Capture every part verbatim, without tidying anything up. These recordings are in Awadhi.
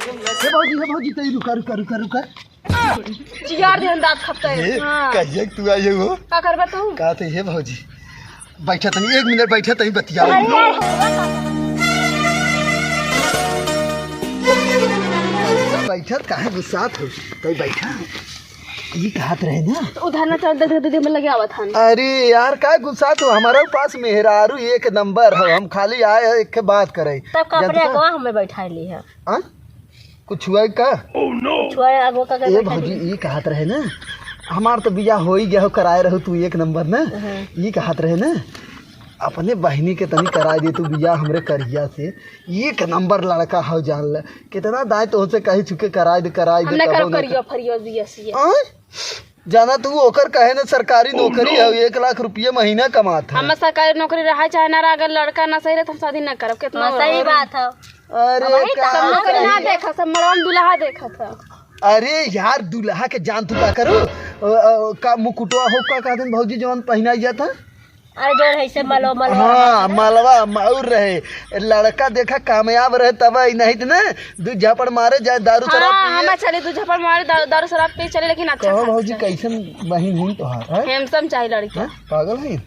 हे भौजी, हे भौजी, तई रुका, रुका, रुका, रुका। जियार देहन दाँत खपता है। ए, हाँ। कहिए कि तू आई हो? का करबा तू? का तो हे भौजी, बैठा तनी, एक मिनट बैठा तनी, बतिया। अरे यार, बैठत काहे गुस्सात हो? तई बैठा। ई कहत रहे ना। उधार ना चल दे, दे, दे, दे, में लगे आवत हन। अरे यार, का गुस्सात हो? हमारे पास मेहरारू एक नंबर है, हम खाली आए हैं एक बात करे। तब का अपने जनता अगवा हमें बैठा ली है? हाँ? कुछ हुआ है का? छुआ आगो का ए भौजी, ई कहत रहे ना, हमार तो बियाह हो ही गया हो, कराए रहो तू एक नंबर ना। हाँ। ई कहत रहे ना, अपने बहिनी के तनी कराए दे तू बियाह हमरे करिया से। एक नंबर लड़का हो, जान ले। कितना दाए तो उनसे कही चुके, कराए दे, कराए दे, हम ना कबो करब ना करियो कर- फरियो दिया सिया। आय? जाना तू ओकर कहे ना, सरकारी नौकरी है, एक लाख रुपये महीना कमात है। हम सरकारी नौकरी रहा चाहे ना रहा, अगर लड़का ना सही रहे तो हम शादी ना करब। कितना हाँ, सही बात है। अरे, अब वही का सब नौकरी ना करे? देखा, सब मड़वा में दुल्हा देखा था। अरे यार, दुल्हा के जान तू का करू? अ, अ, का मुकुटवा हो, का कहते हैं भौजी, जवन पहिनाई जाता? अरे, जो है से मलवा, मलवा हाँ, रहता। मलवा, मऊर रहे। लड़का देखा कामयाब रहे तब आई, नहीं तो ना, दू झापड़ मारे जाए, दारू शराब हाँ, पिए। हम चले दू झापड़ मारे, दारू, दारू शराब पिए चले, लेकिन अच्छा कहो खासा भौजी, चले। कैसन बहिन हुई तोहार, हैं? Handsome चाहे लड़का। हैं? पागल है?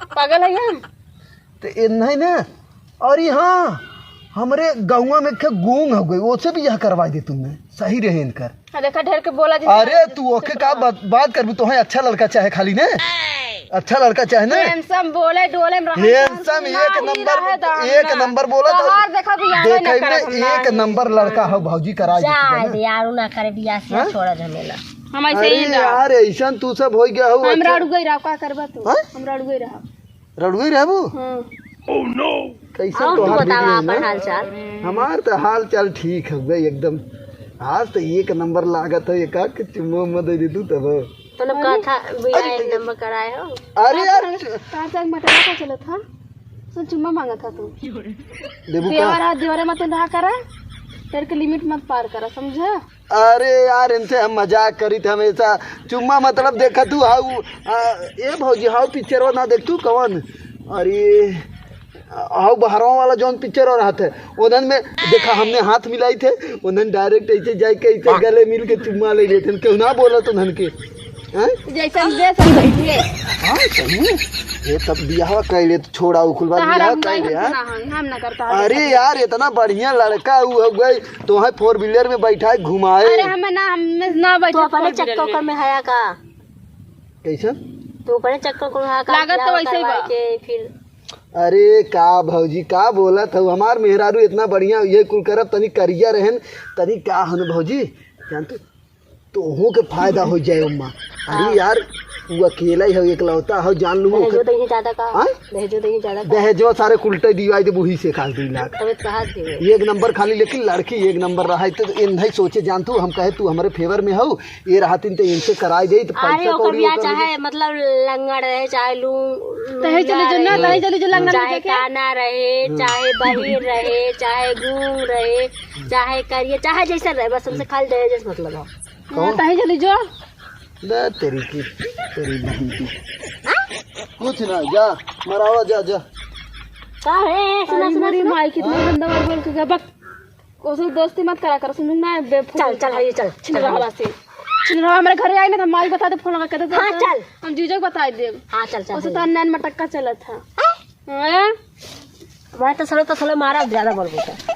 पागल है हम? तो ये नहीं ना। अरे हाँ, हमरे गौवा में एक ठे गूंग हो गई, ओसे बियाह करवा दे तुमने, सही रहे इनकर। हाँ, देखा, ढेर के बोला जिन अरे, तू ओके का बात, बात करबू? तोहे अच्छा लड़का चाहे खाली ने? अच्छा लड़का चाहे ने? Handsome, बोले डोले में रहे, Handsome, एक नंबर, एक नंबर बोला था। तोहार देखा बियाह ना देखे करब में हम, एक ना। नंबर लड़का हो भौजी, करा दे जाए तू, दे यार, ना करे बियाह से हाँ? छोड़ा झमेला। हम ऐसे अरे ही ना। यार, ऐसन तू सब हो गया हो, हम अच्छा। रड़ुगई रहा, का करबा तू? हाँ? हम रड़ुगई रहा। रड़ुए रहबू? हाँ। कैसे और तू तोहार बतावा बीबी है अपन ना? हाल चाल? हमार तो हाल चाल ठीक हवे एकदम। आज तो एक नंबर लागत है, एक आध के चुम्मा उम्मा दे दे तू तब। तो लोग कहा था बियाह अरे एक नंबर कराए हो। अरे यार, कहाँ से मटरा का चलत था? सुन, चुम्मा मांगा था तू। देबू का? देवरा, देवरा मत रहा करा, तेरे के limit मत पार करा, समझा? अरे यार, इनसे हम मजाक करी थे हमेशा। चुम्मा मतलब देखा तू हाउ, आ, ए भौजी, हाउ पिक्चरवा ना देख तू कौन? अरे, हाउ बहरवा वाला जौन पिक्चरवा रहत है, उन्हन में देखा हमने हाथ मिलाई थे, उन्हन direct ऐसे जाए के ऐसे गले मिल के चुम्मा ले लेते हैं। क्यों ना बोला तो उन्हन के? हैं? जैसन देश है, वैसे। हाँ, सही। ये तब बियाहवा कर ले तो छोड़ा, उकुल बात तहार बियाह हम कर नहीं ले, हाँ? सुना हम, हम ना करता है। अरे यार, इतना बढ़िया लड़का उ हो गई, तोहे four wheeler में बैठाए घुमाए। अरे हमें ना, हमें ना बैठे तो अपने four wheeler चक्कर में। में हया का? कैसन? तो अपने चक्कर को हया का? लागत तो बियाह वैसे ही करवा बा। के फिर। अरे का भौजी, का बोलत हऊ? हमार मेहरारू इतना बढ़िया, ये कुल करब, तनी करिया रहन, तनी का हन भौजी, जान तू, तोहू के फायदा हो जाए ओम्मा। अरे हाँ। यार, तू अकेला ही हो, इकलौता हो, जान लू दहेजो ओकर। दही ज्यादा का? हाँ? दहेजो दही ज्यादा का? दहेजो सारे कुलटे दिवाई दे, वही से खास दुई लाख। तबे तो कहा थे। एक नंबर खाली, लेकिन लड़की एक नंबर रहा है, तो ये नहीं सोचे, जान तू, हम कहे तू हमारे favour में हो, ये रहतिन तो इनसे कराई दे, तो अरे पैसा ओकर कौड़ी बियाह ओकर चाहे मतलब लंगड़ रहे, चाहे लू-, तही चली जो ना, लूला तही चली जो लंगड़ चाहे देखे। काना रहे, हम्म। चाहे बहिर रहे, चाहे गूंग रहे, चाहे करिया, चाहे जैसा रहे, बस हमसे खाली दहेज से मतलब है। कौन? हाँ, तही चली जो। ले तेरी की, तेरी बहन की। कुछ ना, जा, मरावा, जा, जा। का है? सुना, अरे सुना, मोरी सुना। माई, कितना हाँ? गंदा बात बोल के गया, बक। ओसे दोस्ती मत करा कर, सुनू ना, बे-, चल, चल, हइये, चल, छिन चल। रहा से। छिन रहा, हमरे घरे आई ना, तो माई बता दे, फोन लगा के दे, हाँ, तो चल। हम जीजो के बताई देब। हाँ, चल, चल, ओसे चल। तो नैन मटक्का चलत है। हाँ? हाँ? मैं तो सुनो, तो सुनो, मारा ज्यादा बोल बेटा।